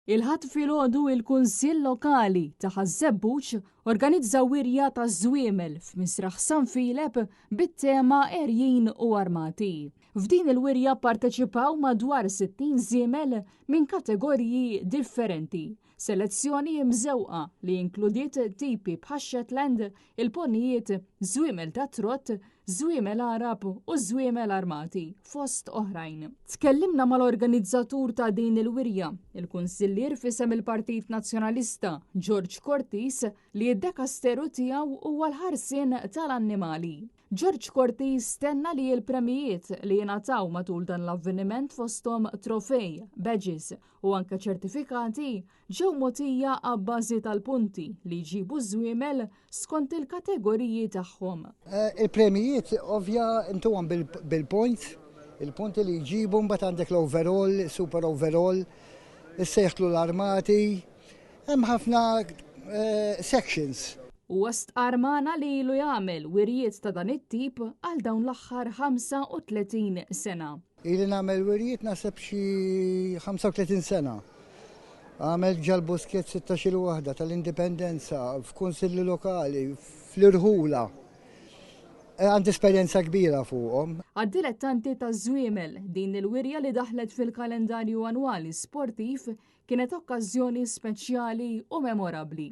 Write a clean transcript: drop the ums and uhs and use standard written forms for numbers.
Il-Ħadd filgħodu il-Kunsill Lokali ta' Ħaż-Żebbuġ organizza wirja ta' żwiemel f'Misraħ San Filep bit-tema Għerjin u Armati. F'din il-wirja pparteċipaw madwar 60 żiemel minn kategoriji differenti. Selezzjoni imżewqa li inkludiet tipi bħax-Shetland, il-ponijiet, żwiemel tat-trott, żwiemel Għarab u żwiemel armati, fost oħrajn. Tkellimna mal-organizzatur ta' din il-wirja, il-Kunsillier f'isem il-Partit Nazzjonalista, George Cortis, li d-dekasteru tiegħu huwa l-ħarsien tal-annimali. George Cortis tenna li l-premijiet li jingħataw matul dan l-avveniment fosthom trofej, badges u anke ċertifikati ġew mogħtija abbażi tal-punti li jġibu ż-żwiemel skont il-kategoriji tagħhom. Il-premijiet ovvja intuhom bil-points, il-punti li jġibu mbagħad għandek l-overall, super overall, issa jidħlu l-armati, hemm ħafna sections. Huwa stqarr magħna li ilu jagħmel wirjiet ta' dan it-tip għal dawn l-aħħar 35 sena. Ili nagħmel wirjiet naħseb xi 35 sena. Għamilt ġal-Buskett 16-il waħda tal-Indipendenza, f'kunsilli lokali, fl-irħula. Għandi esperjenza kbira fuqhom. Għad-dilettanti taż-żwiemel, din il-wirja li daħlet fil-kalendarju annwali sportiv kienet okkażjoni speċjali u memorabbli.